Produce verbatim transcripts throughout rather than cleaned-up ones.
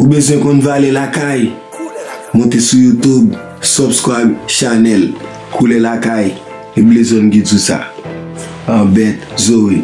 Ou bezwen konn valè lakay? Monte sou YouTube, subscribe channel Koulè Lakay, e Blezon ki di w sa. An bèt Zoe.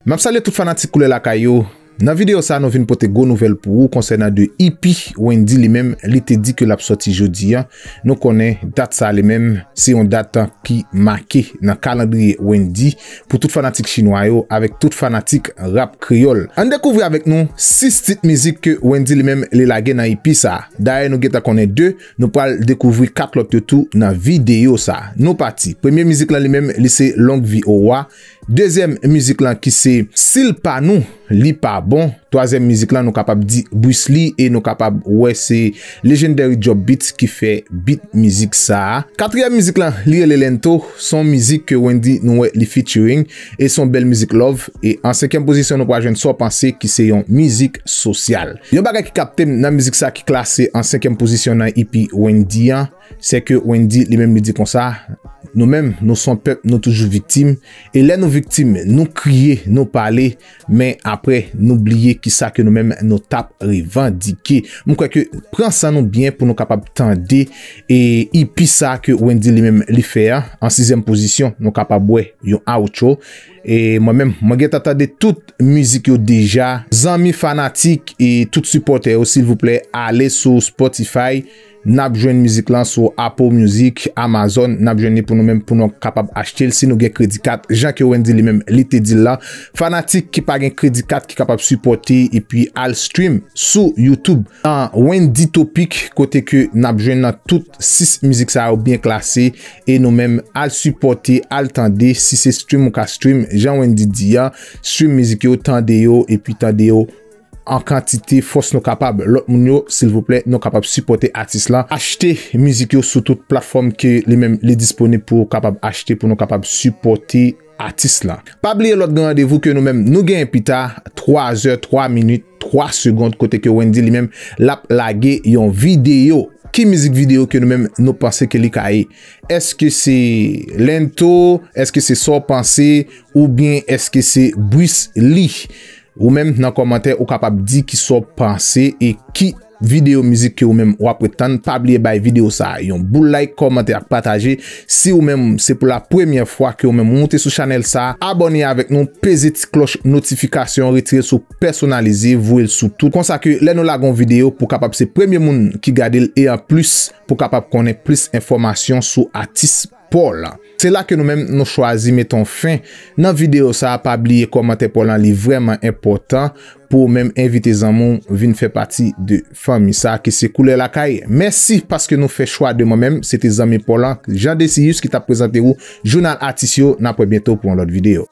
M ap salye tout fanatik Koulè Lakay yo. Nan videyo sa, nou vin pote gwo nouvèl pou ou konsènan de E P Wendy li menm, li te di ke l ap sòti jodi a. Nou konnen dat sa li menm, se yon dat ki make nan kalandriye Wendy pou tout fanatik chinwa yo, avèk tout fanatik rap kreyòl. Ann dekouvri avèk nou sis tit mizik ke Wendy li menm li lage nan E P sa. Dayè, nou gentan konnen de, nou pral dekouvri kat lòt yo tou nan videyo sa. Nou pati. Premye mizik lan li menm, li se Long Vi O Wa. Dezyèm mizik lan ki se Si l pa nou, li pa bon. Twazyèm mizik lan, nou kapab di Bruce Lee, e nou kapab wè se Legendary Drop Beats ki fè beat mizik sa a. Katriyèm mizik lan, li rele Lento, se yon mizik ke Wendy nou wè li featuring, e se yon bèl mizik love. E an senkyèm pozisyon, nou pral jwenn Sa w panse, ki se yon mizik sosyal. Yon bagay ki kapte m nan mizik sa ki klase an senkyèm pozisyon nan E P Wendy an, se ke Wendy li menm li di konsa, nou menm, nou se yon pèp, nou toujou viktim. E lè nou viktim, nou kriye, nou pale, men apre, nou bliye kisa ke nou menm nou t ap revandike. M kwè ke pran san nou byen pou nou kapab tande e E P sa ke Wendy li menm li fè a. An sizyèm pozisyon, nou kapab wè yon outro. E mwen menm, mwen gentan tande tout mizik yo deja. Zanmi fanatik e tout sipòtè yo, silvouplè, ale sou Spotify. N ap jwenn mizik lan sou Apple Music, Amazon, n ap jwenn li pou nou menm, pou nou kapab achte l si nou gen kredi kat, jan ke Wendy li menm li te di l la. Fanatik ki pa gen kredi kat ki kapab sipòte epi al stream sou YouTube. An Wendy Topic, kote ke n ap jwenn nan tout sis mizik sa yo byen klase, e nou menm al sipòte, al tande, si se stream ou ka stream, jan Wendy di a, stream mizik yo, tande yo, epi tande yo an kantite fòs nou kapab. Lòt moun yo, silvouplè, nou kapab sipòte atis lan. Achte mizik yo sou tout platfòm ke li menm li disponib pou w kapab achte, pou nou kapab sipòte atis lan. Pa bliye lòt gran randevou ke nou menm nou genyen pita, twa zè, twa minit, twa segond, kote ke Wendy li menm l ap lage yon videyo. Ki mizik videyo ke nou menm nou panse ke li ka ye? Èske se Lento? Èske se Sa w panse? Oubyen èske se Bruce Lee? Ou menm nan kòmantè, ou kapab di kisa w panse e ki videyo mizik ke ou menm w ap ret tann. Pa bliye bay videyo sa a yon boul like, kòmante ak pataje. Si ou menm se pou la premyè fwa ke ou menm ou moute sou chanèl sa a, abòne avèk nou, peze ti klòch notifikasyon, retire l sou pèsonalize, voye l sou tout. Konsa ke lè nou lage yon videyo, pou kapab se premye moun ki gade l e anplis, pou kapab konnen plis enfòmasyon sou atis pa w lan. Se la ke nou menm nou chwazi mete yon fen nan videyo sa a. Pa bliye kòmantè pa w lan, li vrèman enpòtan pou ou menm envite zanmi w vin fè pati de fanmi sa a ki se Koulè Lakay. Mèsi paske nou fè chwa de mwen menm. Se te zanmi pa w lan, Jean Decius, ki t ap prezante ou jounal atis yo. N ap wè byento pou yon lòt videyo.